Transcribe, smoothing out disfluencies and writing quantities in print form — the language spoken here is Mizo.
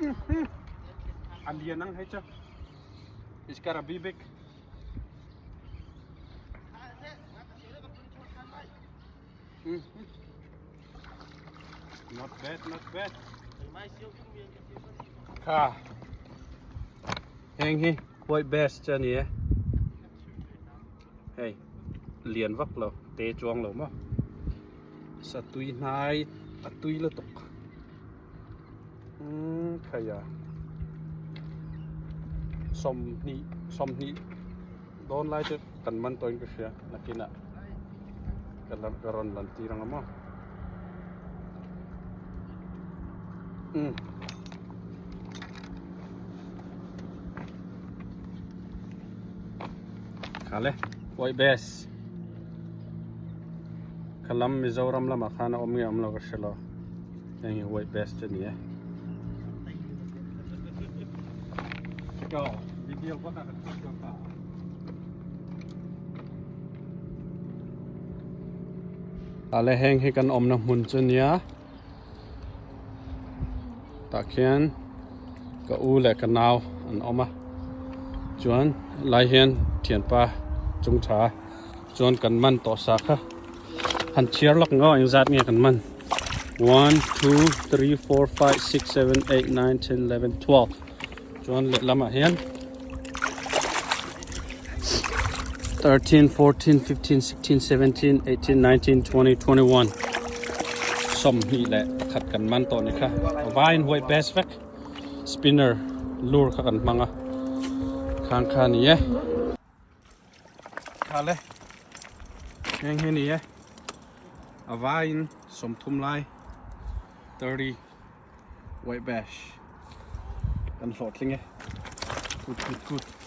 A lian ang hei chu. It's gotta be big. Not bad, not bad. Kha. Heng hi white bass chu a ni e. Hei lian vak lo te chuang lo maw. Sa tui hnai a tui lutuk. Umm thei a sawmhnih sawmhnih dawn lai chu kan man tawhin ka hria nakinah ka la ka rawn lan tir ang a maw umm khale white bass khalam Mizoram lamah khan a awm nge awm lo ka hre lo. Heng hi white bass chu a ni e. Ale heng hi kan awmna hmun chu nia tah khian ka u leh ka nau an awm a chuan lai hian thianpa chung tha chuan kan man tawh sa kha han chhiar lawk ngawh engzat nge kan man 1 2 3 4 5 6 7 8 9 10 11 12 chuan lehlamah hian 13 14 15 16 17 18 19 20 21 sawmhnih leh pakhat kan man tawh ni kha a vaiin huai best vek spinner lure kha kan hmang a khang kha ni e. Khale heng hi ni e a vaiin sawmthum lai 30 white bash kan hlawhtling e good good good.